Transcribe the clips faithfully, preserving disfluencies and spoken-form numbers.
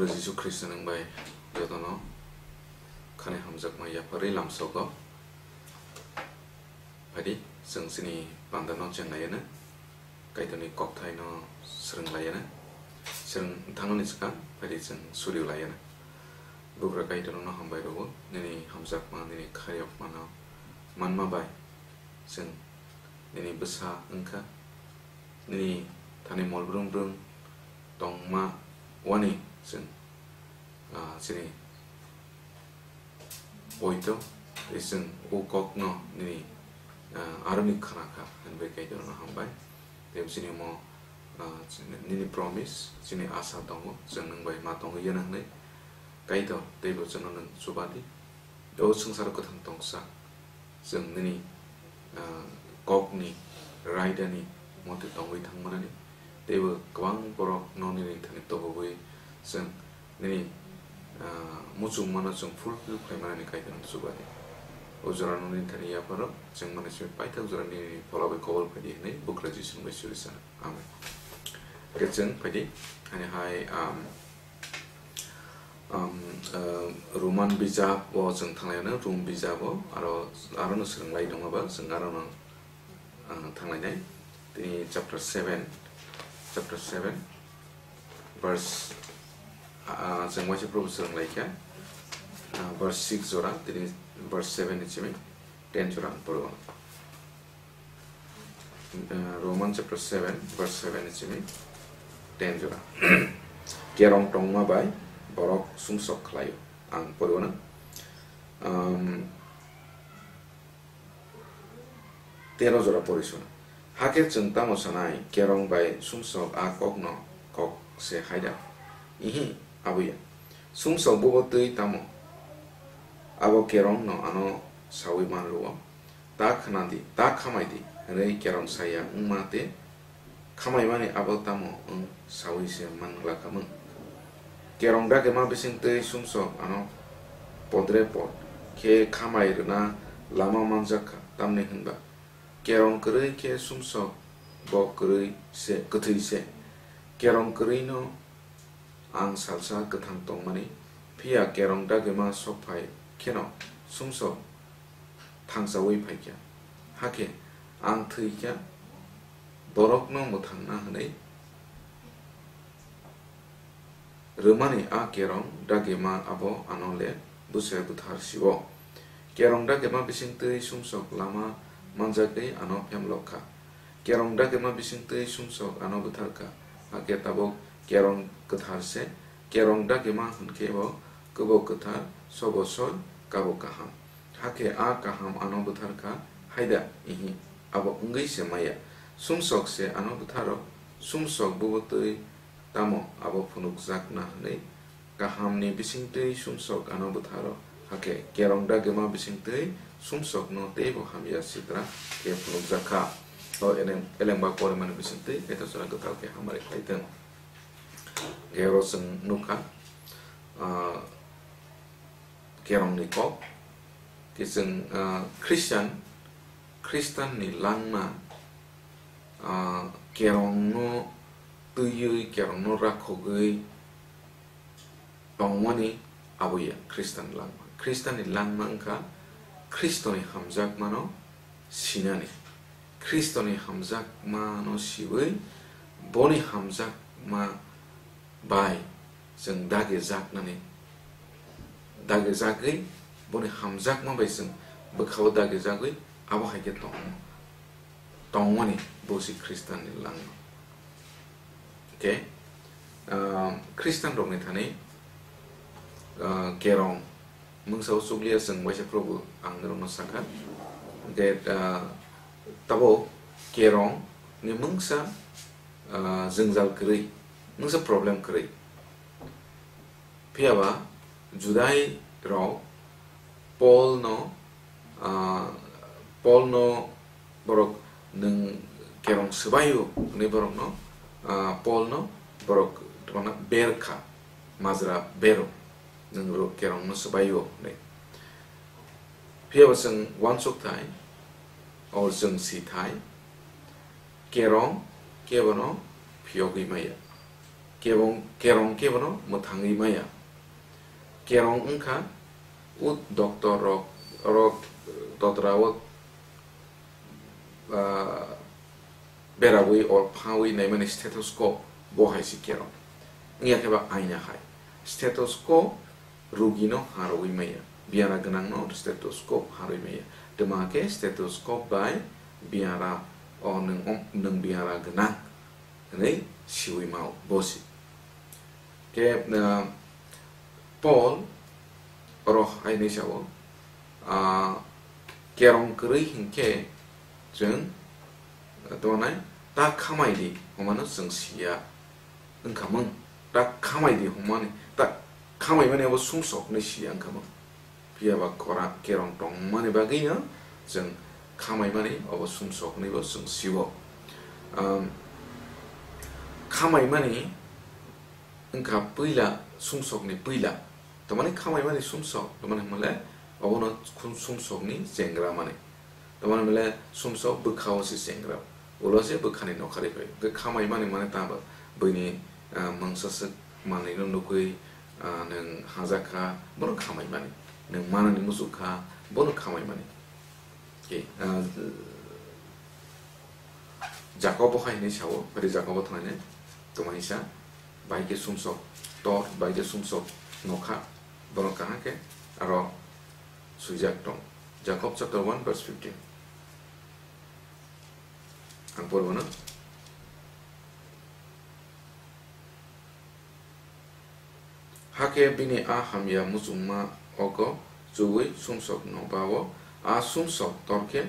Jisu Khristo nwng bai jotono khani hamjakma yapharwi lamsogo. Phaidi, chwng chini panda no cheng laiyana, Kaitorni kokthai no swrwng laiyana, chwng thangnani swkang phaidi chwng suri laiyana. Bugra Kaitor no hambai rwo, nini hamjakma, nini khairokma no manma bai chwng nini bwsa wngkha, nini thani mol brwng brwng tongma wani chwng, ah, chini poito, tei chwng o kokno nini, ah, aroni khna kha, hwnwi Kaitorno hambai. Tei chini omo, ah, chini, nini promise, chini asa tongo, chwng nwng bai ma tongwi yano hwnwi. Kaitor, teibo chwngno nwng chuba di. O swngcharo kwthang tongsa, chwng nini, ah, kokni raidani mote tongwi thangmanani, teibo kwbang borokno nini thani tobogwi chwng nini, ah, muchungmano chwng fulfill khlaimanani Kaitorno chuba di. O jorano nini thani yapharo chwng mani simi paithak jora nini phola bai kobol phaidi hwnwi Bugra Jisu bai suri sana. Amen. Khe chwng phaidi, hani hai, um, um, uh, Roman bijap o chwng thanglaino, Rom bijap o, aro, aro no swrwng lai tongma ba, chwng aro no, uh, thanglainai. Tini chapter seven, chapter seven, verse, uh, chwng waisa Probu swrwng lai kha, uh, verse six jora, tini verse seven ni simi ten jora ang poro. Uh, Roman chapter seven, verse seven ni simi ten jora. Kerong tongma bai borok sumsok khlaio. Ang poriwo na. Um, tero jora porisono. Hakhe chwng tamo sanai, kerong bai sumsok a kokno kok se haida? Ihi, aboya. Sumsok bubo twi tamo? Abo kerongno ano saui man rwo. Ta khna di, ta khamai di, hwnwi kerong saya wngma tei khamaimani abo tamo wng saui se man glak kha mung. Kerong dagema bising twi sumsok ano podre pod khe khamai rwna lama manjak kha, tamni hwnba kerong kwrwi khe sumsok bo kwrwi se, kwthwi se. Kerong kwrwino ang salsa kwthang tongmani, phiya kerong dagema sok phai kheno sumsok thangsaui phai kha. Hakhe ang thwi kha, borokno mwthangna hwnwi rwmani a kerong dagema abo ano le bwse bwthar si-o. Kerong dagema bising twi sumsok lama manjagwi ano phemlok kha. Kerong dagema bising twi sumsok ano bwthar kha, hakhe tabuk kerong kwthar se. Kerong dagema hwn khe bo kwbo kwthar, sobo soi, kabo kaham. Hakhe a kaham ano bwthar kha, haida? Ihi, abo wngwi se maya. Sumsok se ano bwtharo, sumsok bubo twi tamo abo phunukjakna hwnwi kahamni bisingtwi sumsok ano bwtharo, hakhe kerong dagema bisingtwi sumsokno teibo hamya sitra khe phunukjak kha. O eleng-, elengba porimani bisingtwi Kaitor chwla kwtal khe hamari khlai thung. Khe oro chwng nukha, ah, kerongni kok. Khe chwng, ah, Christian, Khristanni langma, ah, kerongno twiwi, kerongno rakhogwi tongmani aboya Khristanni langma. Khristanni langma wngkha Khristoni hamjakmano sinani. Khristoni hamjakmano siwi boni hamjakma bai chwng dagijaknani, dagijagwi boni hamjakma bai chwng bwkhao dagijagwi abo hai khe tongmo, tongmani bo se Khristanni langma. Hwnkhe, ah, Khristanrokni thani, ah, kerong mungsa o chukliya chwng waisa Probu ang norokno sakha. Hwnkhe, ah, tabuk kerongni mungsa, ah, jwngjal kwrwi, mungsa problem kwrwi. Phiyaba Judai rok Paul no, ah, Paul no borok nwng kerong swbaio hwnwi borok no, ah, Paul no borok twmana ber kha, majra bero, nwng ro-, kerong no swbaio hwnwi. Phiyaba chwng uansuk thai, or chwng si thai, kerong kebo no phiyogwi maya. Kebong, kerong kebono mwthangwi maya. Kerong wngkha o doctor rok, rok totra o, ah, berawi or phawi naimani stethoscope, bo hai se kerong. Wngya khe ba aina hai. Stethoscope rugino harwi maya. Biyara gwnangno stethoscope harwi maya. Twma khe stethoscope bai biyara o nwng, nwng biyara gwnang hwnwi siwi mao bo se. Khe, ah, Paul oro hai hinwi sao, ah, kerong kwrwi hinkhe chwng, ah, tongnai ta khamai di hwnmano chwng siya wngkhamung. Ta khamai di hwnmani, ta khamai mani abo sumsok hinwi siya wngkhamung. Phiya ba kora-, kerong tongmani bagwino chwng khamai mani abo sumsok hinwi bo chwng sio. Um, khamai mani wngkha puila, sumsokni puila. Tamani khamai mani sumsok, tamani hwnmale obono khun sumsokni chengra mani. Tamani hwnmale sumsok bwkha o se chengra. Ulo se bwkhani nokharwi phai. Hwnkhe khamai mani mane tamo buini, ah, mungsa swk manwino nugwi, ah, nwng hajak kha, bono khamai mani. Nwng manani muchuk kha, bono khamai mani. Khe, ah, Jakobo hai hinwi sao, phari Jakobo thangnaino tongmani sa, bai khe sumsok tor, bai khe sumsok nokha, bono kaham khe aro swijak tong. Jakob chapter one verse fifteen. Ang porwano. Hakhe bini a hamya muchungma ogo chuwi sumsokno bao, a sumsok torkhe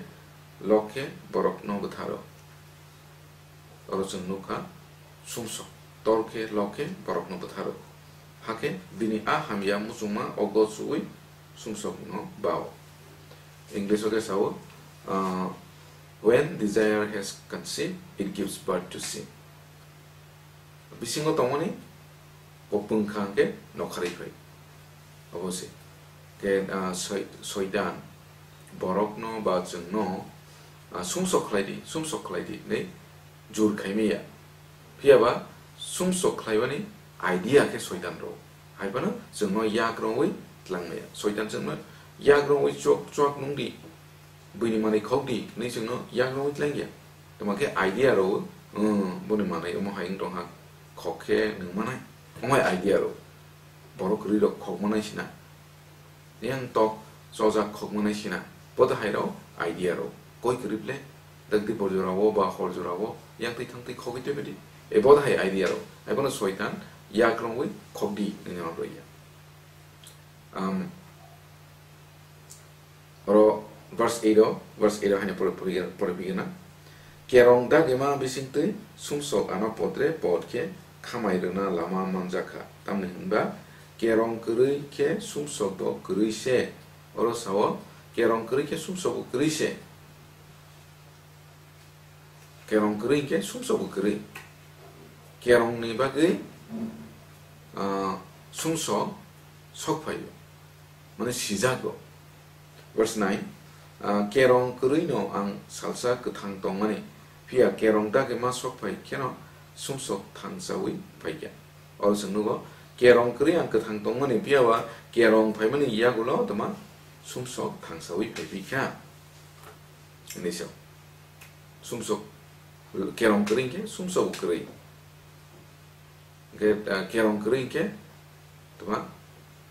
lokhe borokno bwtharo. Oro chwng nukha, sumsok torkhe lokhe borokno bwtharo. Hakhe bini a hamya muchungma ogo chuwi sumsokno bao. English o khe sao, ah, "When desire has conceived, it gives birth to sin." Bisingo tongmani bo pwngkha hwnkhe nokharwi phai. Obo se. Khe, ah, soi-, soitan borokno ba chwngno, ah, sumsok khlai di, sumsok khlai di hinwi jur khaimaya. Phiya ba sumsok khlaimani idea khe soitan rw. Hai phano chwngno yak rwui tlangmaya. Soitan chwngno yak rwui chwk chwk nung di. Buini manwi khok di hinwi chwngno yak rwui tlangya. Tamo khe idea rw, um, boni manwi omo hai wng tong ha, khok khe nung manai. Omo hai idea rw. Borok kwrwi rok khok manai sina. Yang tok chojak khok manai sina. Bodo hai rw idea rw. Koi kwrwi ble, dakti bor jora o ba hor jora o, yang twi thang twi khogwi twi bidi. E bodo hai idea rw. Hai bono soitan yak rwui khok di hinwi rw ya. Um, Oro verse eight o, verse eight o haino pore, pore, pore pigena. Kerong dagima bisingtwi sumsok ano potre pot khe khamai rwna lama manjakha. Tamni hwnba kerong kwrwi khe sumsok bo kwrwi se. Oro sao kerong kwrwi khe sumsok bo kwrwi se. Kerong kwrwi hinkhe sumsok bo kwrwi. Kerongni bagwi, ah, sumsok sok phaio, mane sijago. Verse nine, ah, "Kerong kwrwino ang salsa kwthang tongmani, phiya kerong dagima sok phai kheno sumsok thangsaui phaikha." Oro chwng nugo, kerong kwrwi ang kwthang tongmani, phiya ba kerong phaimani yagulo tama sumsok thangsaui phaiphi kha. Hinwi se. Sumsok, kerong kwrwi hinkhe sumsok bo kwrwi. Hinkhe, ah, kerong kwrwi hinkhe, tama,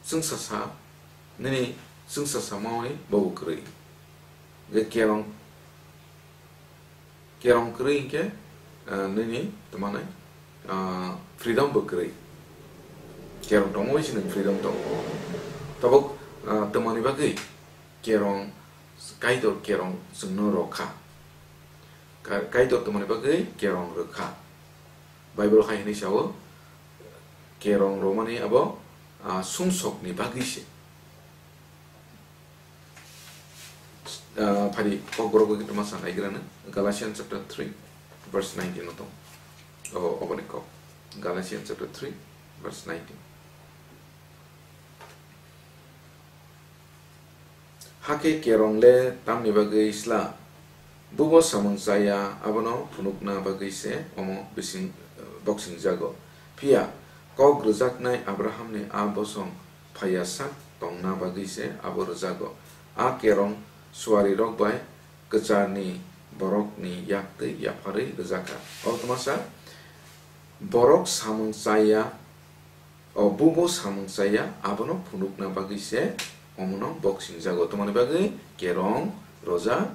chwngsa sa, nini chwngsa samani bobo kwrwi. Hinkhe kerong, kerong kwrwi hinkhe, ah, nini, tama nai, ah, freedom bo kwrwi. Kerong tongma bai se nwng freedom tongo. Tabuk, ah, tamani bagwi kerong, Kaitor kerong chwngno rwkha. Ka-, Kaitor tongmani bagwi kerong rwkha. Bible hai hwnwi sao, kerong rwmani abo, ah, sumsokni bagwi se. Ah, phari Kokborok bai tongma sa naigrana, Galatians chapter three, verse nineteen o tong. O, oboni kok. Galatians chapter three, verse nineteen. Hakhe kerong le tamni bagwi sla? Bubo samung chaya, abono phunukna bagwi se omo bising, boksingjago. Phiya kok rwjaknai Abrahamni a bosong phaiya sak tongna bagwi se abo rwjago. A kerong suarirok bai kwcharni borokni yak twi yapharwi rwjak kha. O twmasa borok samung chaya, o bubo samung chaya, abono phunukna bagwi se omono bok singjago. Tamoni bagwi kerong roja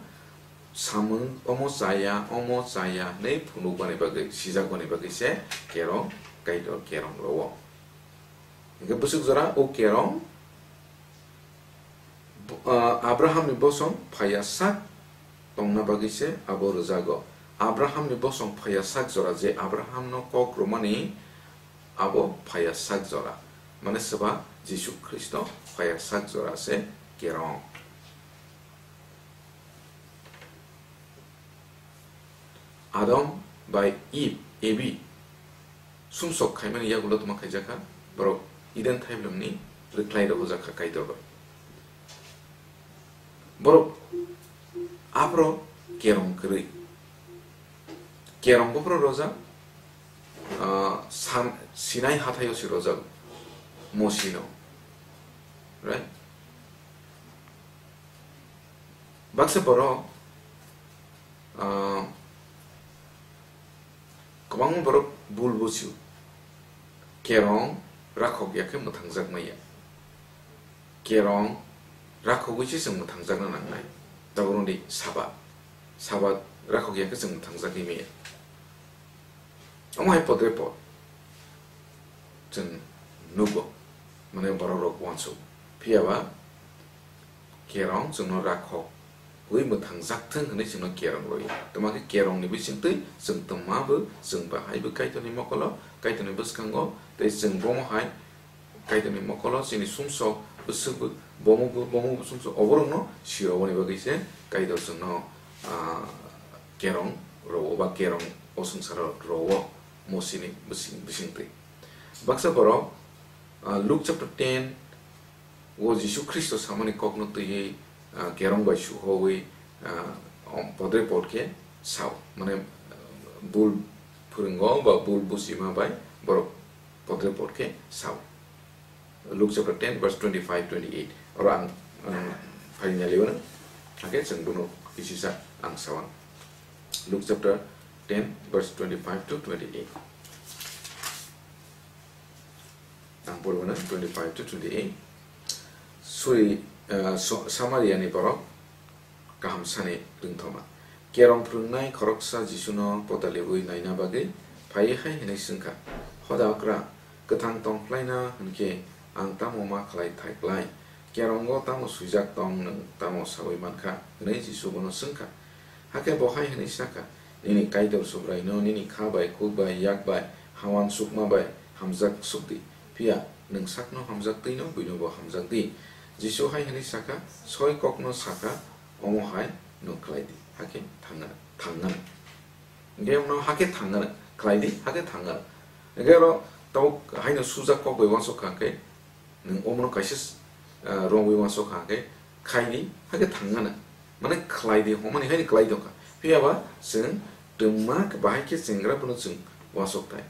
samung omo chaya, omo chaya hwnwi phunukmani bagwi, sijakmani bagwi se kerong, Kaitor kerong rowo. Hingke bwswk jora o kerong, ah, Abrahamni bosong phaiya sak tongna bagwi se abo rwjago. Abrahamni bosong phaiya sak jora, je Abrahamno kok rwmani abo phaiya sak jora. Mane swba Jisu Khristo phaiya sak jora se kerong. Adam bai Eve, Evi, sumsok khaimani yagulo tongma khaijakha, borok Eden thaibrwmni rwkhlai rwjakha Kaitor bai. Borok aphro kerong kwrwi. Kerong buphro rojak, ah, San-, Sinai hathaio se rojak Mosino. Right? Baksa borok, ah, kwbangma borok bul bosio. Kerong rakhok ya khe mwthangjak maya. Kerong rakhogwi se chwng mwthangjakna nangnai. Tabuk wngdi Sabat. Sabat rakhok ya khe chwng mwthangjagwi maya. Omo hai podre pod chwng nugo, mane borok rok uansuk. Phiya ba kerong chwngno rakhok wi mwthangjak thung hwnwi chwngno kerong rwio. Tamo khe kerongni bisingtwi chwng twma bo, chwng bahai bo Kaitorni mokolo, Kaitorni bwskango, tei chwng bomo hai Kaitorni mokolo chini sumsok bwswk bo, bomo bo, bomo bo sumsok oborokno siroboni bagwi se Kaitor chwngno, ah, kerong rwo ba kerong o swngcharo rwo Mosini bising, bisingtwi. Baksa borok, ah, Luke chapter ten o Jisu Khristo samani kokno twiwi, ah, kerong bai suhowi, ah, om podre pod khe sao. Mane, ah, bul phwrwngo ba bul busima bai borok podre pod khe sao. Luke chapter ten verse twenty-five, twenty-eight. Oro ang, ang phaina liwano. Hake chwng bono kisisa ang sawan. Luke chapter ten verse twenty-five to twenty-eight. Ang poribana twenty-five to twenty-eight. Suri, eh, so-, Samaria ni borok kaham sani rwngthoma. Kerong phwrwngnai khoroksa Jisuno potaliwi naina bagwi phaiwi hai hwnwi swngkha, "Hoda okra, kwthang tong khlaina hwnkhe ang tamo ma khlai thai klai? Kerongo tamo swijak tong, nwng tamo saui mankha?" hwnwi Jisu bono swngkha. Hakhe bo hai hwnwi sakha, "Nini Kaitor Subraino nini kha bai, kuk bai, yak bai, ha uansukma bai hamjak suk di, phiya nwng sakno hamjak twi'-no buinobo hamjak di." Jisu hai hwnwi sakha, "Soi kokno sakha, omo hai no khlai di, hakhe thangna, thangna." Hingke bono hakhe thangna khlai di, hakhe thangna. Hingke oro tabuk haino sujak kok bai uansuk kha khe, nwng omono kaisa, ah, romwi uansuk kha khe, khai di, hakhe thangna. Mane khlai di, homani haino khlai tongkha. Phiya ba chwng twma bahai khe chengra bono chwng uansuk thai.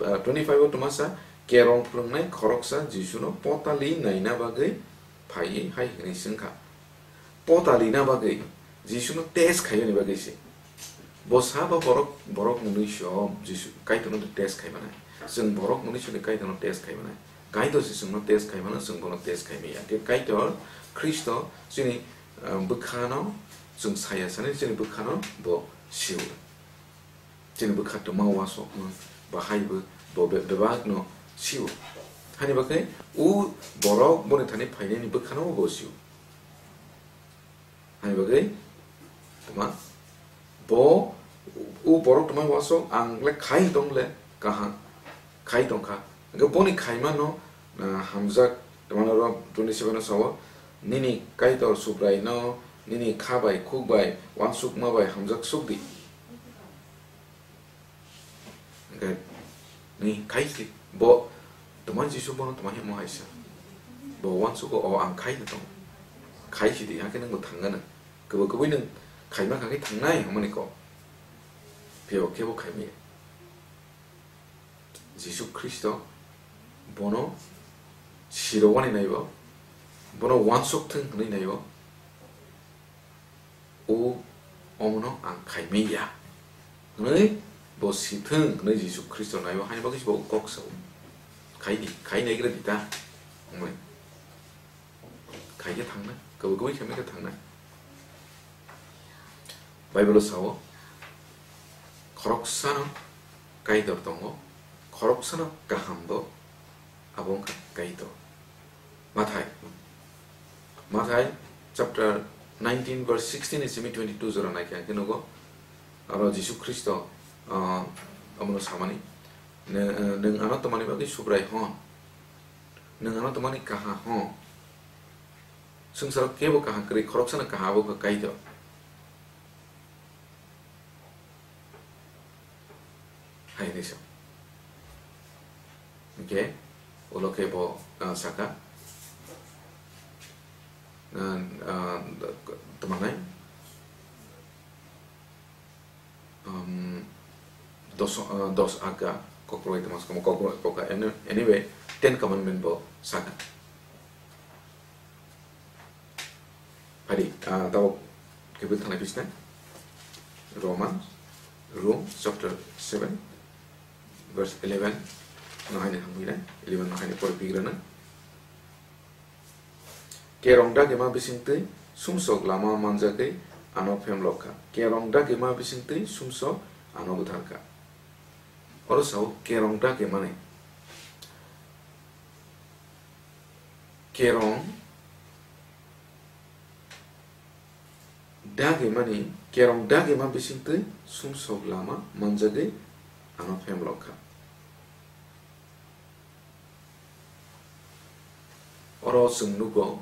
Ah, twenty-five o twmasa, kerong phwrwngnai khoroksa Jisuno potali naina bagwi phaiwi hai hwnwi swngkha. Pota lina bagwi, Jisuno test khaiyani bagwi se. Bo sa ba borok, borok mwnwi se o Jisu, Kaitorno test khai manai. Chwng borok mwnwi se Kaitorno test khai manai. Kaitor se chwngno test khai mano, chwng bono test khai maya. Khe Kaitor, Khristo, chini, ah, bwkhano chwng saya sani, chini bwkhano bo sio. Chini bwkha twma uansukma bahai bo, bo be-, bebakno sio. Hani bagwi o borok boni thani phainani bwkhano bo sio. Hani bagwi twma bo o borok twma uansuk ang le khai tong le kaham khai tongkha. Hingke boni khaimano, ah, hamjak, twmano oro twenty-seven o sao, "Nini Kaitor Subraino nini kha bai, khuk bai, uansukma bai hamjak suk di." Hingke ni khai si, bo twma Jisu bono twma himo hai sa. Bo uansugo, "O ang khai no tong. Khai si di, hakhe nwng bo thangna." Kwbwi kwbwi nwng khaima kha khe thangnai hwnmani kok. Phiya bo khe bo khaimaya. Jisu Khristo bono sirowani naibo, bono uansuk thung hwnwi naibo, o omono ang khaimaya hwnwi bo sithung hwnwi Jisu Khristo naibo, haini bagwi se bo kok sao. Khaidi, khai naigra di ta hwnwi. Khaikhe thangnai, kwbwi kwbwi khaimai khe thangnai. Bible-o sao, khoroksano Kaitor tongo, khoroksano kahambo, abo wngkha Kaitor. Mathai, Mathai chapter nineteen verse sixteen ni simi twenty-two jora naikhe ang khe nugo, aro Jisu Khristo, ah, omono samani, "Nw-, nwng ano twmani bagwi Subrai hwn, nwng ano twmani kaha hwn." Swngcharo kebo kaham kwrwi, khoroksano kaham, abo wngkha Kaitor. Hai hwnwi sa. Hwnkhe ulo khe bo, ah, saka, ah, ah, tma nai? Um, dos, ah, dos aga kokroi tma, kokroi poka. Any-, anyway, Ten Commandment bo saka. Phadi, ah, tabuk kebel thanai pisna. Roman, Rome chapter seven, verse eleven no haini hamwi nai, eleven no haini pore pigrana. Kerong dagima bisingtwi sumsok lama manjagwi ano phemlok kha. Kerong dagima bisingtwi sumsok ano bwthar kha. Oro sao kerong dagimani. Kerong dagimani, kerong dagima bisingtwi sumsok lama manjagwi ano phemlok kha. Oro chwng nugo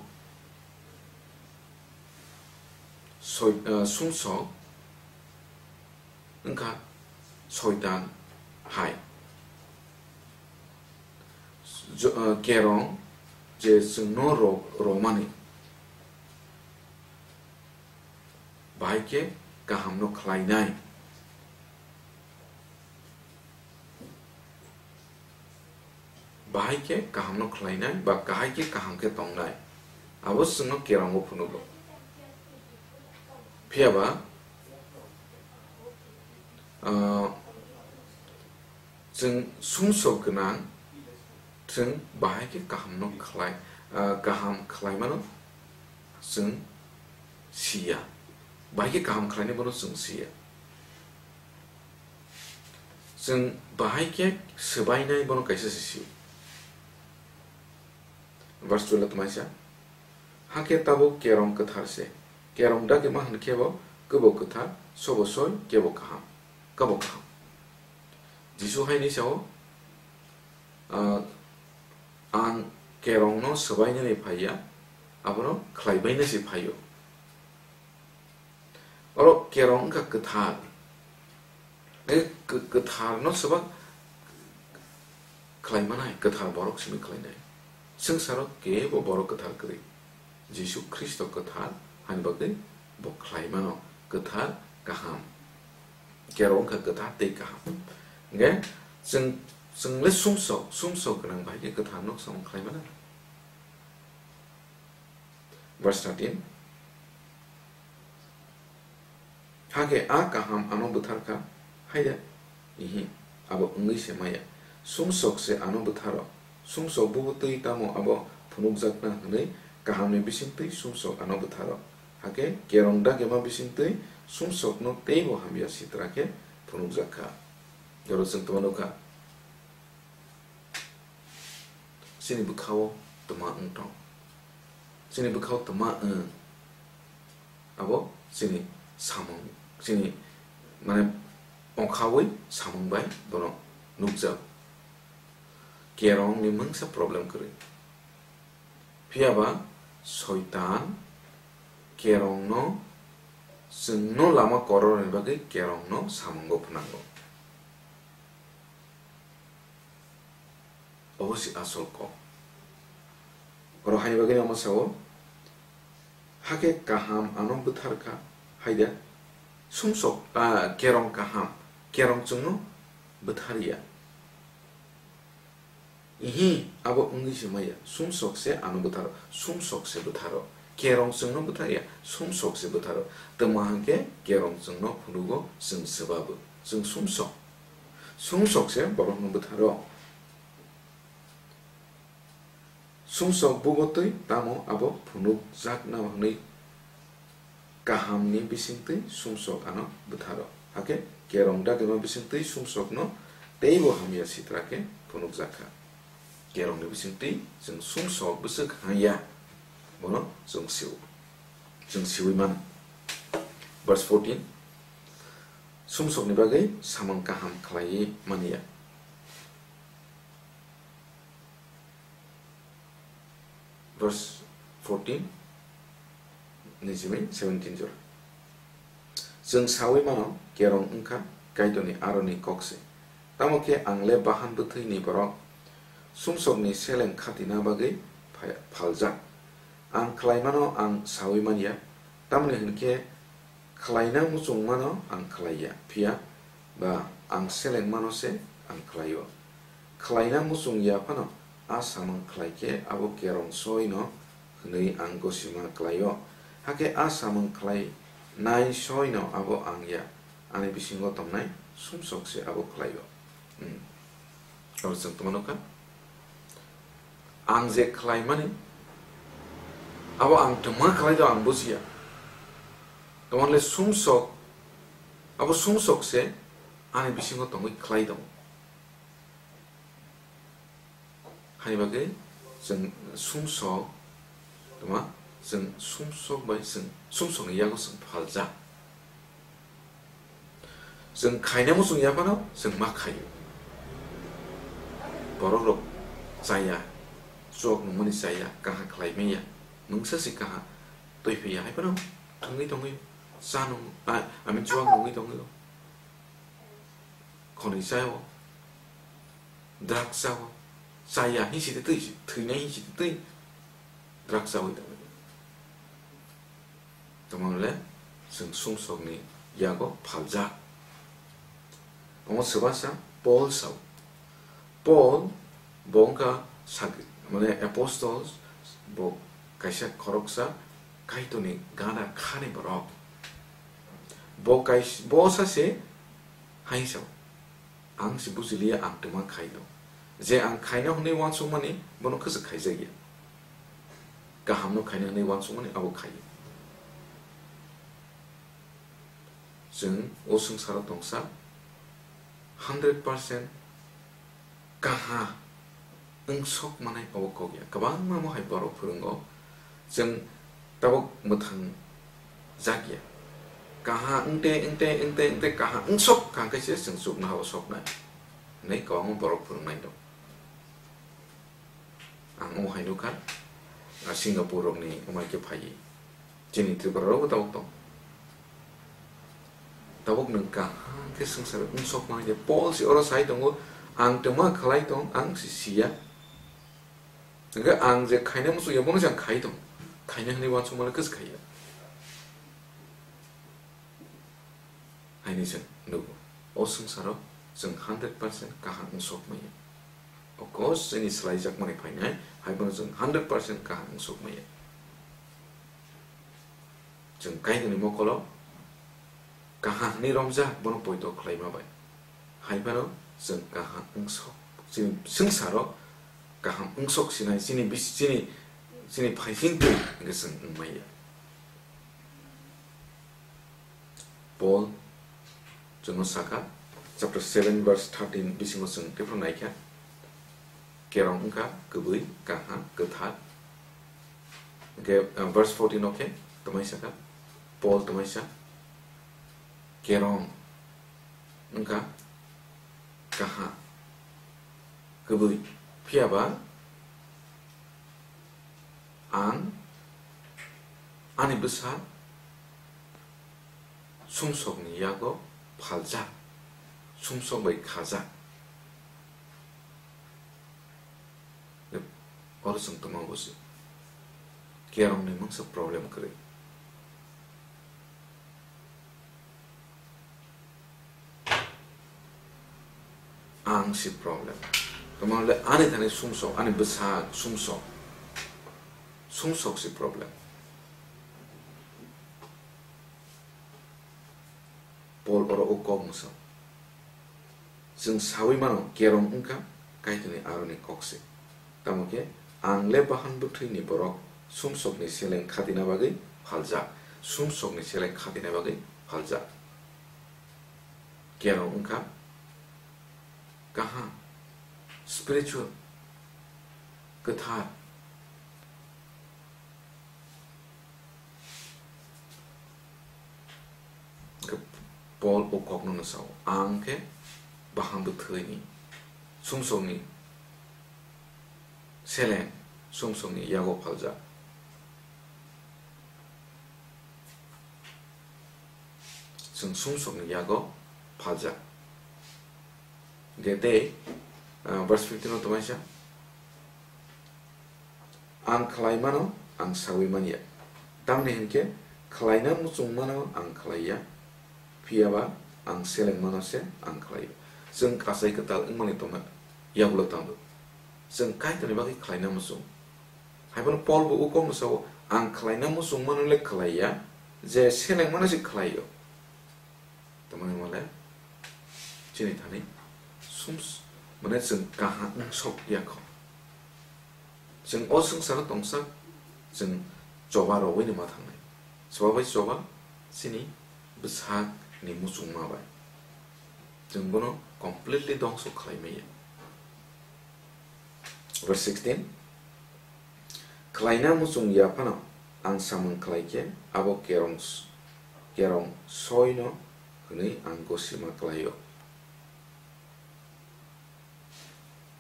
soi-, ah, sumsok wngkha Soitan hai. Jo-, ah, kerong je chwngno ro-, romani, bahai khe kahamno khlainai. Bahai khe kahamno khlainai ba kahai khe kaham khe tongnai, abo chwngno kerongo phunugo. Phiya ba, ah, chwng sumsok gwnang, chwng bahai khe kahamno khlai, ah, kaham khlaimano chwng siya. Bahai khe kaham khlainai bono chwng siya. Chwng bahai khe swbainai bono kaisa se sio. Verse twelve tongmani sa, "Hakhe tabuk kerong kwthar se. Kerong dagima hwn khe bo kwbo kwthar, sobo soi, kebo kaham, kabo kaham." Jisu hai ni sao, ah, "Ang kerongno swbainani phaiya, abono khlaibaina se phaio." Oro kerong wngkha kwthar. E kw-, kwtharno swba khlai manai, kwthar borok simi khlainai. Swngcharo kebo borok kwthar kwrwi. Jisu Khristo kwthar, hani bagwi bo khlai mano kwthar kaham. Kerong wngkha kwthar tei kaham. Hwnkhe chwng, chwng le sumsok, sumsok gwnang bai khe kwtharno samung khlai mano. Verse thirteen. Hakhe a kaham ano bwthar kha, hai da? Ihi, abo wngwi se maya. Sumsok se ano bwtharo. Sumsok bubo twi tamo abo phunukjakna hwnwi kahamni bisingtwi sumsok ano bwtharo. Hakhe kerong dagima bisingtwi sumsokno teibo hamya sitra khe phunukjak kha. Oro chwng tongma nukha. Chini bwkhao tma wng tong? Chini bwkhao tma wng? Abo chini samung, chini, mane, ongkhaui samung bai bono nukjak. Kerongni mungsa problem kwrwi. Phiya ba Soitan kerongno chwngno lama kororni bagwi kerongno samungo phnango. Obo se asol kok. Oro hai bagwi omo sao, hakhe kaham ano bwthar kha, hai da? Sumsok, ah, kerong kaham, kerong chwngno bwthar ya. Ihi, abo wngwi se maya, sumsok se ano bwtharo, sumsok se bwtharo. Kerong chwngno bwtharya, sumsok se bwtharo. Tamo hwnkhe kerong chwngno phunugo, chwng swbabo. Chwng sumsok. Sumsok se borokno bwtharo. Sumsok bugo twi tamo abo phunukjakna hwnwi kahamni bisingtwi sumsok ano bwtharo. Hakhe kerong dagima bisingtwi sumsokno teibo hamya sitra khe phunukjakha. Kerongni bisingtwi chwng sumsok bwswk hamya, bono chwng sio. Chwng siwi mano. Verse fourteen, sumsokni bagwi samung kaham khlaiwi manya. Verse fourteen ni simi seventeen jora. Chwng sawi mano, kerong wngkha Kaitorni aroni kok se. Tamo khe ang le bahan bwthwini borok, sumsokni seleng khatina bagwi phai-, phaljak. Ang khlaimano ang sawi manya, tamoni hwn khe khlaina muchungmano ang khlaiya, phiya ba ang selengmano se ang khlaio. Khlaina muchung ya phano a samung khlai khe abo kerong soino hwnwi ang gosima khlaio. Hakhe a samung khlainai soino abo ang ya, ani bisingo tongnai sumsok se abo khlaio. Hmm. Abo chwng tongmano kha? Ang je khlaimani, abo ang twma khlai do ang bujiya. Tongmani le sumsok, abo sumsok se ani bisingo tongwi khlai tongo. Hani bagwi chwng sumsok, tongma, chwng sumsok bai chwng sumsokni yago chwng phaljak. Chwng khaina muchung ya phano chwng ma khaio. Borokrok chaya, chuak nungmani chaya, kaha khlai manya, mungsa se kaha twi phiya hai phano thwngwi tongwi cha nung, a, I mean, chuak nungwi tongwi. Khonwi chao, drugs chao, chaya hinsi twi, thwinai hinsi twi, drugs chawi tongwi. Tamo le chwng sumsokni yago phaljak. Omo swbasa Paul sao. Paul bo wngkha sak-, mane apostles, bo kaisa khoroksa Kaitorni gana khani borok. Bo kais-, bo sase hai sao. Ang se bujiliya ang twma khaino. Je ang khaino hwnwi uansukmani bono kwchwk khaijakya. Kahamno khaino hwnwi uansukmani abo khaio. Chwng o swngcharo tongsa hundred percent kaha wngsok manai abo kok ya. Kwbangma mo hai borok phwrwngo. Chwng tabuk mwthang jak ya. Kaha wngte, wngte, wngte, wngte kaha wngsok kha hwnkhe se chwng chuknoha o soknai. Hwnwi kwbangma borok phwrwngnai rok. Ang omo hai nukha, ah, Singapore rokni omo hai khe phaiwi. Chini Tripura rokbo tabuk tong. Tabuk nwng kaham khe swngchar wngsok manai de. Paul se oro sai tongo, "Ang twma khlai tong, ang se siya. Hwnkhe ang je khaina muchungya, bono se ang khai tong. Khaina hwnwi uansukmano khe se khaiya." Haini chwng nugo, o swngcharo chwng hundred percent kaham wngsok maya. O kos chini swlaijakmani phainai, hai bono chwng hundred percent kaham wngsok maya. Chwng Kaitorni mokolo kaham hwnwi romjak, bono poito khlaima bai. Hai phano chwng kaham wngsok, chini swngcharo kaham wngsok sinai, chini bis-, chini, chini phaising twi hwnkhe chwng wngmaya. Paul chwngno sakha, chapter seven verse thirteen bisingo chwng tephru naikha, kerong wngkha kwbwi, kaham, kwthar. Hwnkhe, uh, verse fourteen o khe twmai sakha, Paul twmai sa, kerong wngkha kaham, kwbwi, phiyaba ang ani bwsa sumsokni yago phaljak, sumsok bai khajak. Oro chwng twma buji. Kerongni mungsa problem kwrwi. Ang si problem. Tamo le ani thani sumsok, ani bwsak sumsok. Sumsok si problem. Paul oro o kok mwsao. Chwng sawi mano, kerong wngkha Kaitorni aroni kok se. Tamo khe, ang le bahan bwthwini borok sumsokni seleng khatina bagwi phaljak, sumsokni seleng khatina bagwi phaljak. Kerong wngkha kaham, spiritual, kwthar. Hwnkhe Paul o kokno no sao, ang khe bahan bwthwini, sumsokni seleng, sumsokni yago phaljak. Chwng sumsokni yago phaljak. Hwnkhe tei, ah, verse fifteen o tongmani sa, "Ang khlai mano, ang sawi man ya. Tamni hwn khe khlaina muchung mano ang khlai ya, phiya ba ang seleng mano se ang khlai o." Chwng kasai kwtal wngmani tongma yagulo tangdo. Chwng Kaitorni bagwi khlaina muchung. Haiphano Paul bo o kokno sao, "Ang khlaina muchung mano le khlai ya, je seleng mano se khlai o." Tamoni hwnle chini thani sums-, mane chwng kaham wng sok ya kho. Chwng o swngcharo tongsa, chwng choba rogwi ni ma thangnai. Choba bai choba chini bwsakni muchungma bai. Chwng bono completely dongso khlai maya. Verse sixteen, "Khlaina muchung ya phano ang samung khlai khe abo kerong s-, kerong soino hwnwi ang gosima khlai-o."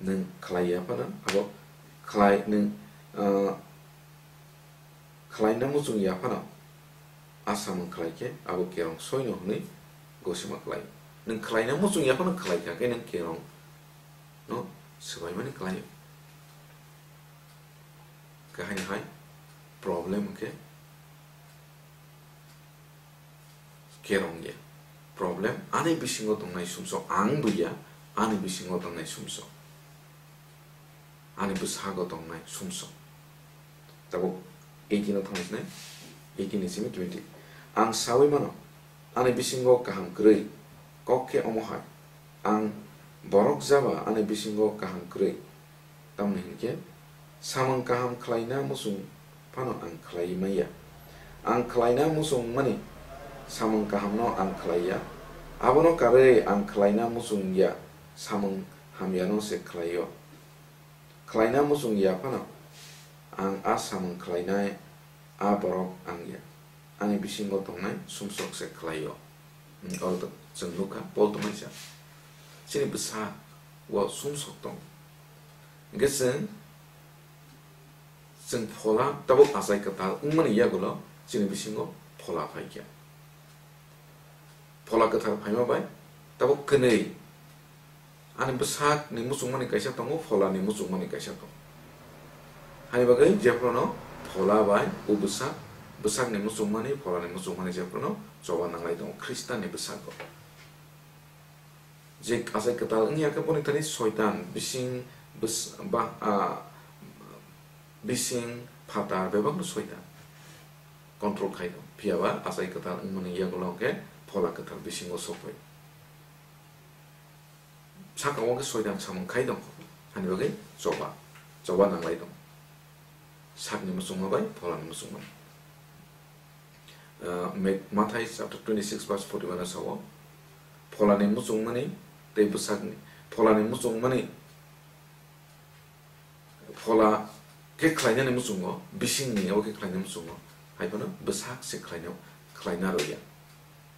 Nwng khlai ya phano abo khlai nwng, ah, khlaina muchung ya phano a samung khlai khe abo kerong soino hwnwi gosima khlai. Nwng khlaina muchung ya phano khlai kha khe nwng kerong no swbaimani khlai. Khe haino hai problem khe kerong ya. Problem ani bisingo tongnai sumsok, ang bo ya, ani bisingo tongnai sumsok. Ani bwsago tongnai sumsok. Tabuk eighteen o thangsinai, eighteen ni simi twenty. Ang sawi mano, ani bisingo kaham kwrwi, kok khe omo hai, ang borok jaba ani bisingo kaham kwrwi. Tamni hwn khe, samung kaham khlaina muchung phano ang khlai maya. Ang khlaina muchung mani samung kahamno ang khlai ya. Abono karwi ang khlaina muchung ya, samung hamyano se khlai-o. Khlaina muchung ya phano ang a samung khlainai a borok ang ya. Ani bisingo tongnai sumsok se khlai-o. Hmm, oro to chwng nukha, Paul tongmani sa. Chini bwsa o sumsok tong. Hwnkhe chwng, chwng phola tabuk achai kwtal wngmani yagulo chini bisingo phola phaikha. Phola kwthar phaima bai tabuk kwnwi ani bwsakni muchungmani kaisa tongo, pholani muchungmani kaisa tongo. Hani bagwi jephruno phola bai o bwsak, bwsakni muchungmani, pholani muchungmani jephruno choba nanglai tongo Khristani bwsago. Je achai kwtal wngya khe boni thani soitan bising bwsa-, ba, a, bising phatar bebakno soitan control khai tong. Phiya ba achai kwtal wngmani yagulo khe phola kwthar bisingo sokphai. Saka o khe soitan samung khai tong, hani bagwi choba, choba nanglai tong. Sakni muchungma bai pholani muchungma. Ah, Me-, Mathai chapter twenty-six verse forty-one o sao, pholani muchungmani tei bwsakni, pholani muchungmani, phola khe khlainani muchungo, bisingni abo khe khlainani muchungo, hai phano bwsak se khlaina, khlaina rwya.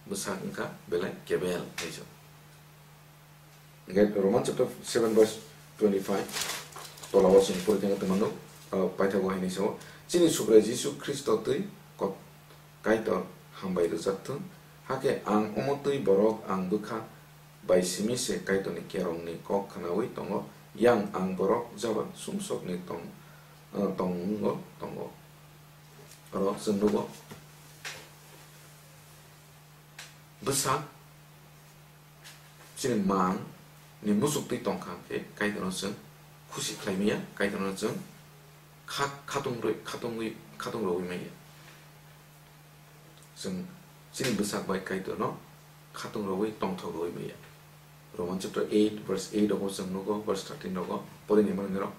Bwsak wngkha belai kebel hai se. Hingkhe Roman chapter seven verse twenty-five, tola o chwng pori thangwi tongmano, ah, paithago hai hinwi sao, "Chini Subrai Jisu Khristo twi Kot-, Kaitor hambai rwjak thung, hakhe ang omo twi borok ang bwkha bai simi se Kaitorni kerongni kok khnaui tongo, yang ang borok jaba sumsokni tong, ah, tongo, tongo." Oro chwng nugo. Bwsa chini mang ni muchuk twi tongkha khe Kaitorno chwng khusi khlai maya, Kaitorno chwng kha-, khatungwi, khatungwi, khatung rwui maya. Chwng chini bwsak bai Kaitorno khatung rwui tongthok rwui maya. Roman chapter eight, verse eight rogo chwng nugo, verse thirteen rogo, pori ni manwi rok.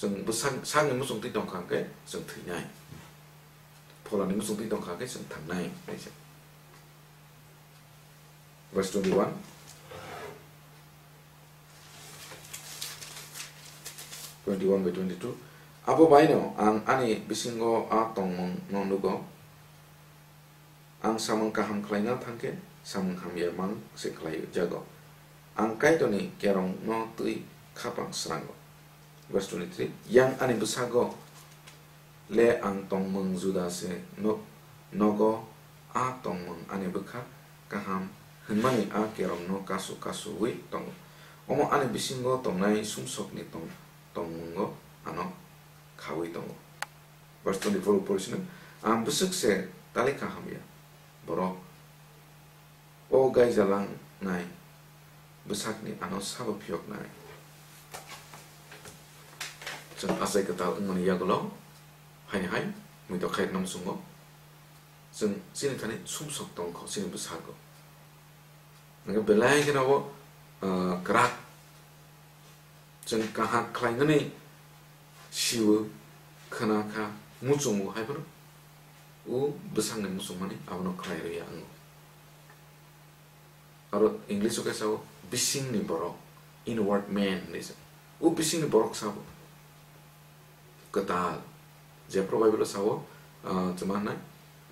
Chwng bwsak, sakni muchungtwi tongkha hwnkhe chwng thwinai. Pholani muchungtwi tongkha hwnkhe chwng thangnai, hai se. Verse twenty-one. Twenty-one by twenty-two. Abo baino ang ani bisingo a tongmungno nugo. Ang samung kaham khlaina thangkhe, samung hamya mang se khlai jago. Ang Kaitorni kerongno twi khapang srango. Verse twenty-three. Yang ani bwsago le ang tongmung juda se no-, nogo, a tongmung ani bwkha kaham hwnmani a kerongno kasu kasuwi tongo. Omo ani bisingo tongnai sumsokni tong-, tongmungo ano khawi tongo. Verse twenty-four pori sino, ang bwswk se tali kaham ya, borok o gaija langnai bwsakni ano sabo phiyoknai. Chwng achai kwtal wngmani yagulo haini hai muitok khairokna muchungo. Chwng chini thani sumsok tongkho chini bwsago. Hwnkhe belai kheno bo, ah, kwrak. Chwng kaham khlainani siwo, khna kha, muchungo, hai phano o bwsakni muchungmani abono khlai rwya wngo. Aro English o khe sao bisingni borok, inward man hinwi sa. O bisingni borok sabo kwtal. Jephru Bible o sao, ah, chwma hwnai,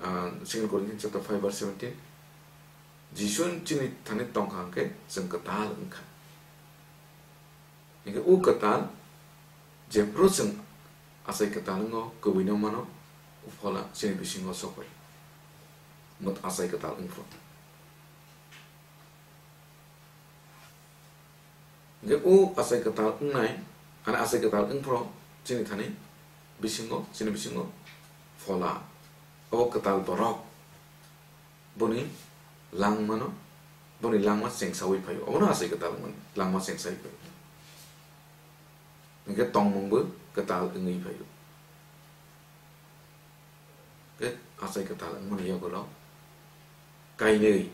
ah, Second Corinthians chapter five verse seventeen, Jisu chini thani tongkha hwnkhe chwng kwtal wngkha. Hingkhe o kwtal, jephru chwng achai kwtal wngo, kwbwino mano, o phola chini bisingo sokoi. Mot achai kwtal wngphru. Hingkhe o achai kwtal wngnai, ani achai kwtal wngphru chini thani bisingo, chini bisingo phola. O kwtal borok. Boni langmano, boni langma chengsawi phaio. Obono achai kwtal wngmani, langma chengsawi phaio. Hingkhe tongmungbo kwtal wngwi phaio. Hingkhe achai kwtal wngmani yagulo kainwi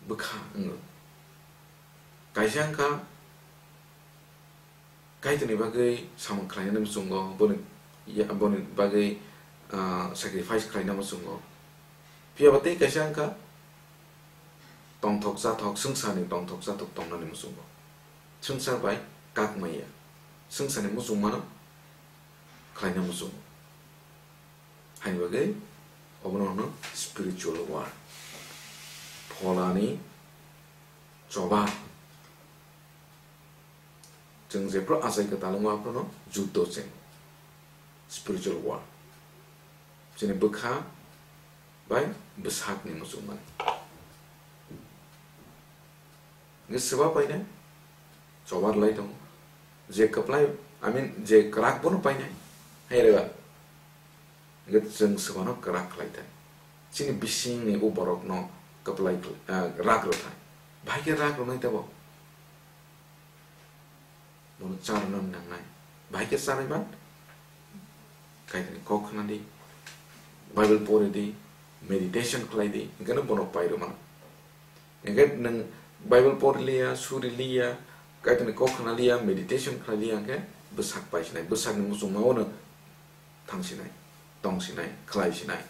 bwkha wngo. Kaisa wngkha Kaitorni bagwi samung khlainani muchungo, boni ya-, boni bagwi, ah, sacrifice khlaina muchungo. Phiya ba tei kaisa wngkha tongthok chathok, swngcharni tongthok chathok tongnani muchungo. Swngchar bai kak maya, swngcharni muchungmano khlaina muchungo. Haini bagwi obono hwno spiritual war. Pholani choba. Chwng jephru achai kwtal wngo, aphruno juddo cheng, spiritual war. Chini bwkha bai bwsakni muchungmani. Hingkhe swba painai, chobar lai tongo. Je kwplai, I mean, je kwrak bono painai. Hai reba. Hingkhe chwng swbano kwrak khlai thai. Chini bisingni o borokno kwplai khlai, ah, rak rw thai. Bahai khe rak rwnai tebo. Bono charwna nangnai. Bahai khe charwi man. Kaitorni kok khna di. Bible pori di. Meditation khlai di. Hingkheno bono pai rw mano. Hingkhe nwng Bible pori liya, suri liya, Kaitorni kok khna liya, meditation khlai liya hingkhe bwsak pai sinai. Bwsakni muchungma o no thang sinai, tong sinai, khlai sinai.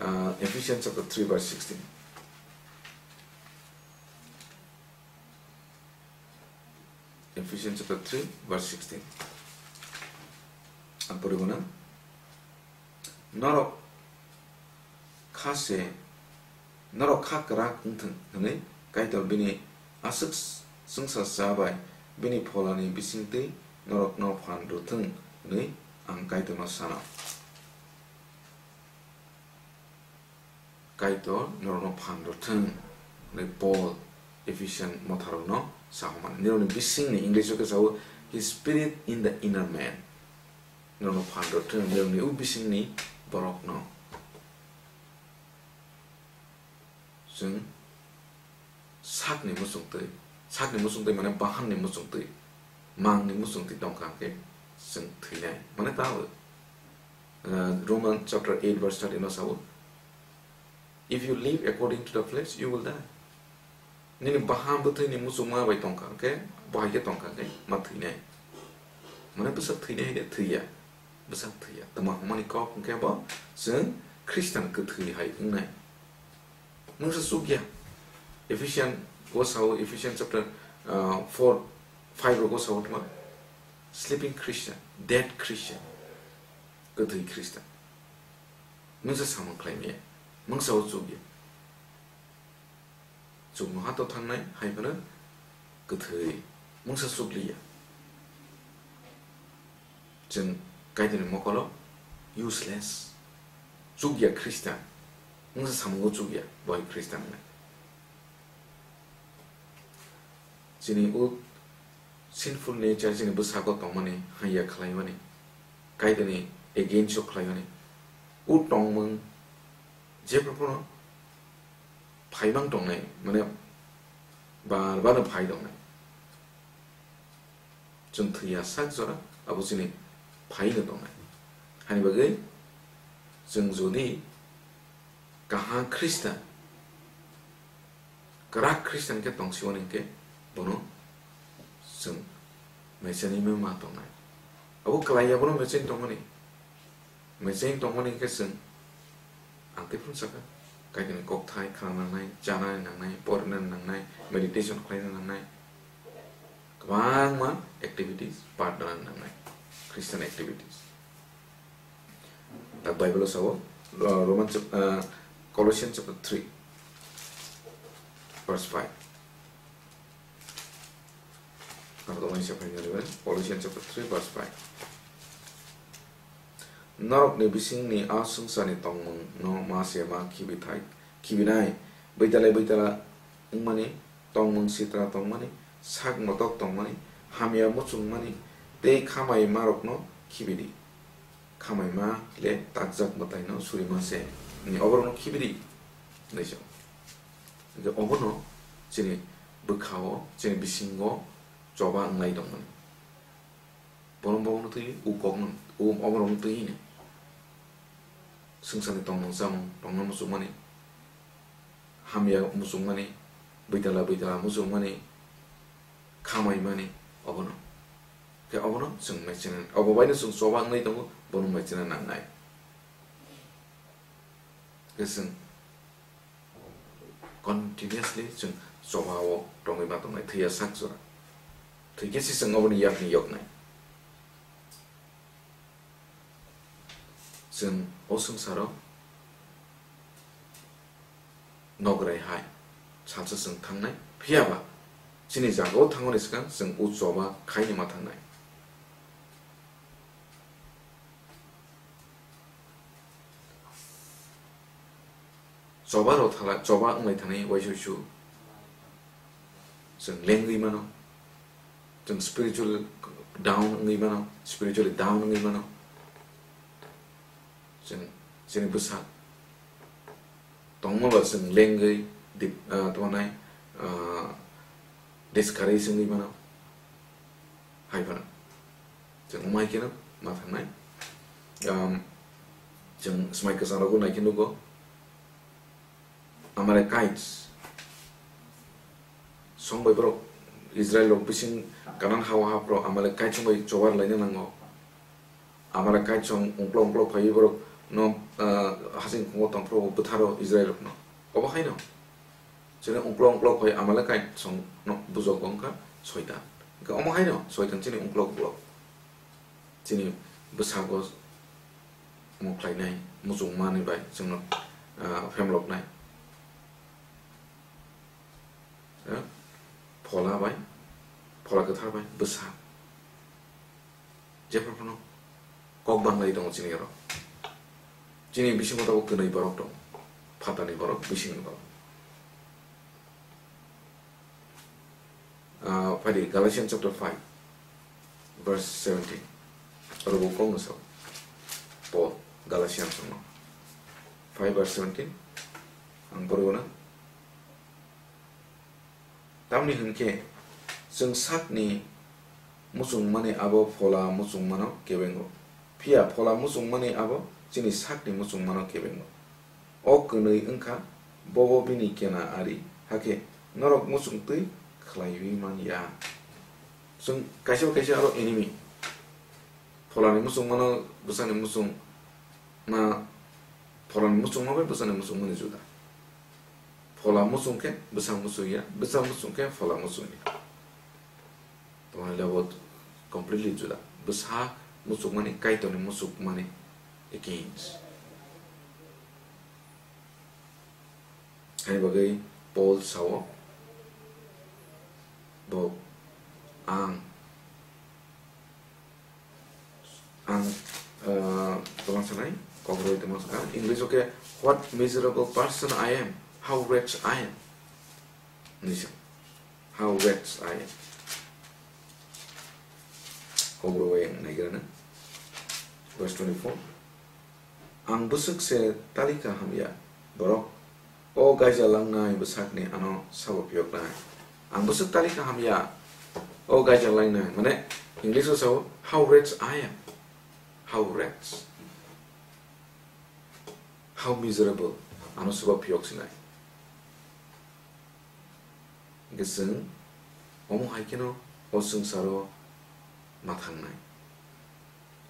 Ah, Ephesians chapter three verse sixteen. Ephesians chapter three verse sixteen. Ang pori gana. Norok kha se, norok kha kwrak wngthwng hwnwi Kaitor bini aswk swngsa cha bai bini pholani bisingtwi norokno phan rwthwng hwnwi ang Kaitorno sana. Kaitor norokno phan rwthwng hwnwi Paul Ephesian motharokno sahomani. Nirokni bisingni English o khe sao, "His spirit in the inner man." Norokno phan rwthwng, nirokni u bisingni borokno. Chwng sakni muchungtwi, sakni muchungtwi mane bahanni muchungtwi, mangni muchungtwi tongkha hwnkhe chwng thwinai. Mane tamo, uh, Roman chapter eight verse thirteen o sao, "If you live according to the flesh, you will die." Nini bahan bwthwini muchungma bai tongkha hwnkhe, bo hai khe tongkha hwnkhe ma thwinai. Mane bwsa thwinai hai de thwiya, bwsa thwiya. Tama hwnmani kok hwnkhe bo chwng Khristan kwthwi hai wngnai. Mungsa chukya. Ephesian o sao, Ephesian chapter, uh, four, five rogo sao tma? Sleeping Christian, dead Christian, kwthwi Khristan. Mungsa samung khlai maya, mungsa o chukya. Chuknoha to thangnai hai phano kwthwi, mungsa chukliya. Chwng Kaitorni mokolo useless, chukya Khristan, mungsa samungo chukya, bo hai Khristan hwnwi. Chini o sinful nature chini bwsako tongmani, haiya khlaimani, Kaitorni against o khlaimani, o tongmung jephru phano phaimang tongnai, mane bar bar phai tongnai. Chwng thwiya sak jora abo chini phaino tongnai. Hani bagwi chwng jodi kaham Khristan, kwrak Khristan khe tongsiwani hwnkhe bono chwng mechenwi ma tongnai. Abo kwlaiya bono mechen tongmani. Mechen tongmani hwnkhe chwng, ang tei phano sakha, Kaitorni kokthai khna nangnai, chana nangnai, porina nangnai, meditation khlaina nangnai, kwbangma activities part lana nangnai, Christian activities. Tak Bible o sao, uh, Roman chap-, uh, Colossians chapter three, verse five. Ang tongmani se phaina ribai, Colossians chapter three verse five. Norokni bisingni a swngcharni tongmungno ma se ma khibithai, khibinai, bwitale bwitala wngmani, tongmung sitra tongmani, sak motok tongmani, hamya muchungmani, tei khamai marokno khibidi. Khamaima le takjak mwtaino surima se, ni oborokno khibidi, hinwi sa. Hingkhe obono chini bwkhao, chini bisingo choba wngnai tongmani. Borom borom twi u kokno, u oborokno twi hino. Swngcharni tongmung chamung tongna muchungmani, hamya muchungmani, bwitala bwitala muchungmani, khamaimani, obono. Khe obono chwng maichina, obo baino chwng choba wngwi tongo, bono maichina nangnai. Khe chwng continuously chwng choba o tongwi ma tongnai, thwiya sak jora. Thwikhe se chwng oboni yakni yoknai. Chwng o swngcharo nograi hai salsa chwng thangnai, phiyaba chini jagao thangmani swkang chwng o choba khaino ma thangnai. Choba rok thala, choba wnglai thani uaisuisu chwng lengwi mano, chwng spiritual down wngwi mano, spiritually down wngwi mano. Chwng chini bwsa tongma ba chwng lengwi dip-, ah, tongmani, ah, discourage wngwi mano. Hai phano chwng omo hai kheno ma thangnai. Um, chwng swmai kwchang rogo nai khe nugo, Amalekites song bai borok Israel rok bising Kanan hao hap rok Amalekites song bai chobar laina nango. Amalekites song ungklok ungklok phaiwi borok no, ah, hasing khungo tongphuru bwtharo Israel rok no. Obo haino. Chini uklok uklok phai Amalekite song no bujok wngkha Soitan. Hingkhe omo haino Soitan chini uklok uklok. Chini bwsago mukhlainai, muchungmani bai chwngno, ah, phemloknai. Eh? Phola bai, phola kwthar bai, bwsa. Jephru phano kok banglai tongo chini oro. Chini bisingo tabuk kwnwi borok tongo. Phatani borok, bisingni borok. Ah, phaidi Galatians chapter five, verse seventeen. Oro bo kok no sao. Paul, Galatians no. Five verse seventeen. Ang borok no. Tamni hwn khe, chwng sakni muchungmani abo Phola muchungmano kebengo, phiya Phola muchungmani abo chini sakni muchungmano kebengo. O kwnwi wng kha, bobo bini kena ari, hakhe norok muchung twi khlaiwi man ya. Chwng kaisa bai kaisa aro enemy. Pholani muchungmano bwsani muchung ma, pholani muchungma bai bwsani muchungmani juda. Phola muchung khe bwsa muchung ya, bwsa muchung khe phola muchung ya. Tongmani level completely juda. Bwsa muchukmani, Kaitorni muchukmani against. Ani bagwi Paul sao, bo ang, ang, uh, tongma sanai, kokroi tongma saka, English o khe, "What miserable person I am, how wretched I am." Nisa. How wretched I am. Kok rwui ang naigrana. Verse twenty-four. Ang bwswk se talikha hamya borok. O gaija langnai bwsakni ano sabo phiyoknai. Ang bwswk talikha hamya. O gaija langnai. Mane, English o sao, "How wretched I am. How wretched. How miserable." Ano sabo phiyok sinai. Hingke chwng omo hai kheno o swngcharo ma thangnai.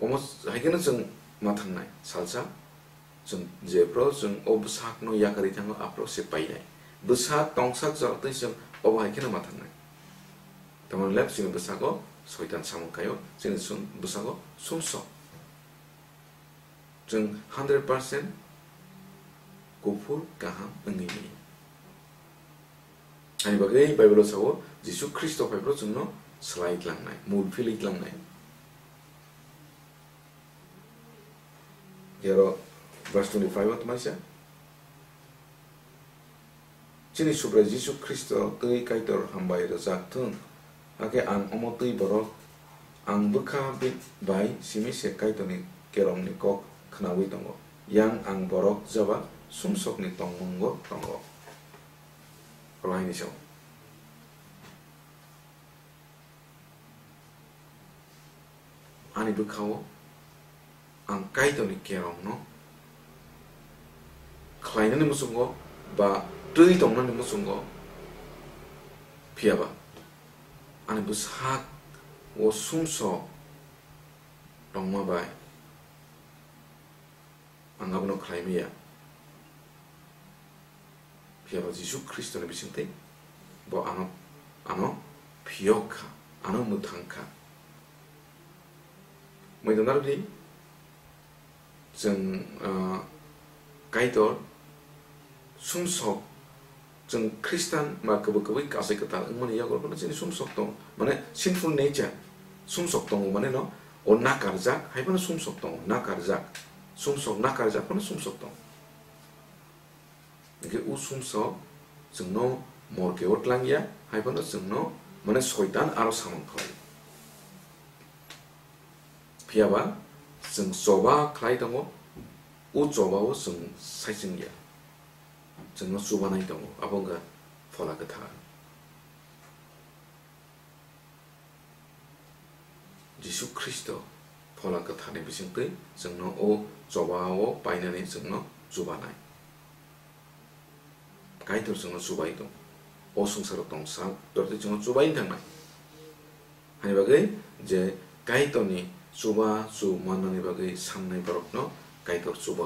Omo hai kheno chwng ma thangnai. Salsa chwng jephru chwng o bwsakno yakarwi thango, aphru se painai. Bwsak tongsak jora twi chwng obo hai kheno ma thangnai. Tamoni le chini bwsago soitan samung khaio, chini chwng bwsago sumsok. Chwng hundred percent kuphur kaham wngwi manya. Ani bagwi Bible-o sao, Jisu Khristo phaiphuru chwngno swlai tlangnai, mul philwi tlangnai. Yaro verse twenty-five o tmaisa. Chini Subrai Jisu Khristo twi Kaitor hambai rwjak thung. Hakhe ang omo twi borok, ang bwkha bi-, bai simi se Kaitorni kerongni kok khnaui tongo. Yang ang borok jaba sumsokni tongmungo tongo. Oro haini sao. Ani bwkhao ang Kaitorni kerongno khlainani muchungo ba twi tongnani muchungo, phiyaba ani bwsak o sumsok tongma bai ang abono khlai maya. Phiyaba Jisu Khristoni bisingtwi bo ano, ano phiyok kha, ano mwthang kha. Muido narwkdi, chwng, ah, Kaitor sumsok, chwng Khristan ba kwbwi kwbwi achai kwtal wngmani yago phano chini sumsok tong, mane sinful nature, sumsok tongo, mane no, o nakarjak hai phano sumsok tongo, nakarjak, sumsok nakarjak phano sumsok tongo. Hingke o sumsok chwngno morke o tlang ya, hai phano chwngno, mane, soitan aro samung khlai. Phiyaba chwng choba khlai tongo, o choba o chwng saichung ya, chwngno chubanai tongo, abo wngkha Phola Kwthar. Jisu Khristo Phola Kwtharni bisingtwi chwngno o choba o painani chwngno chubanai. Kaitor chwngno chubai tong. O swngcharo tongsa, tortwi chwngno chubai thangnai. Hani bagwi je Kaitorni chuba chu mannani bagwi sannai borokno Kaitor chuba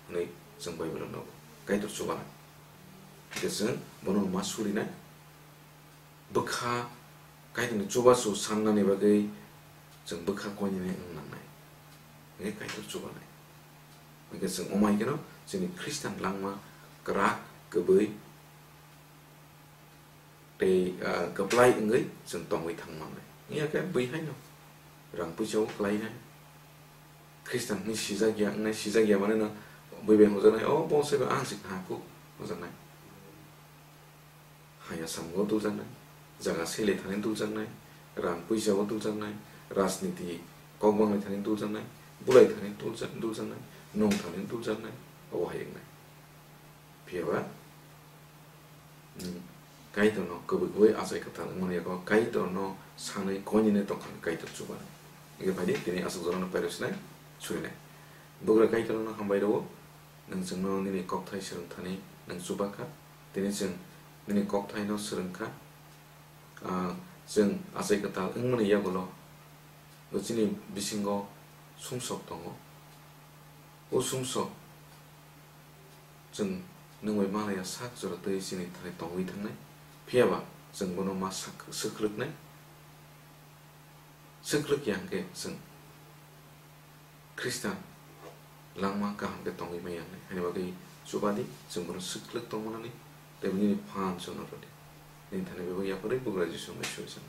hwnwi chwng Bible-o nugo. Kaitor chubanai. Hingke chwng bono ma surinai. Bwkha Kaitorni chubachu sannani bagwi chwng bwkha koinani wng nangnai. Hingke Kaitor chubanai. Hingke chwng omo hai kheno chini Khristan langma kwrak, kwbwi tei, ah, kwplai wngwi chwng tongwi thang mannai. Wngya khe bui haino rang puisa o kwlainai. Khristan hwnwi sijak ya, wngnai sijak ya mane no bui bai hwnjaknai, o bo se ang se kha kuk hwnjaknai. Haya samungo duljaknai, jaga sele thani duljaknai, rang puisa o duljaknai, rajniti kok banglai thani duljaknai, bulai thani dulja-, duljaknai, nung thani duljaknai, obo hai wngnai. Phiyaba, hmm, Kaitorno kwbwi kwbwi achai kwtal wngmani yago Kaitorno sanwi koinene tongkha Kaitor chubanai. Hingkhe phaidi tini aswk jorano pairok sinai surinai. Bugra Kaitorno hambai rwo, nwng chwngno nini kokthai swrwngthani nwng chubakha. Tini chwng nini kokthaino swrwngkha. Ah, chwng achai kwtal wngmani yagulo bo chini bisingo sumsok tongo. O sumsok chwng nwng bai malaya sak jora twi chini thani tongwi thangnai, phiyaba chwng bono ma sak-, swkhlwknai. Swkhlwk ya hwnkhe chwng Khristan langma kaham khe tongwi maya hwnwi. Haini bagwi chubadi chwng bono swkhlwk tongmanani tei nini phan chwngno rwdi. Nini thani bebak yapharwi Bugra Jisu hwnwi suri sano.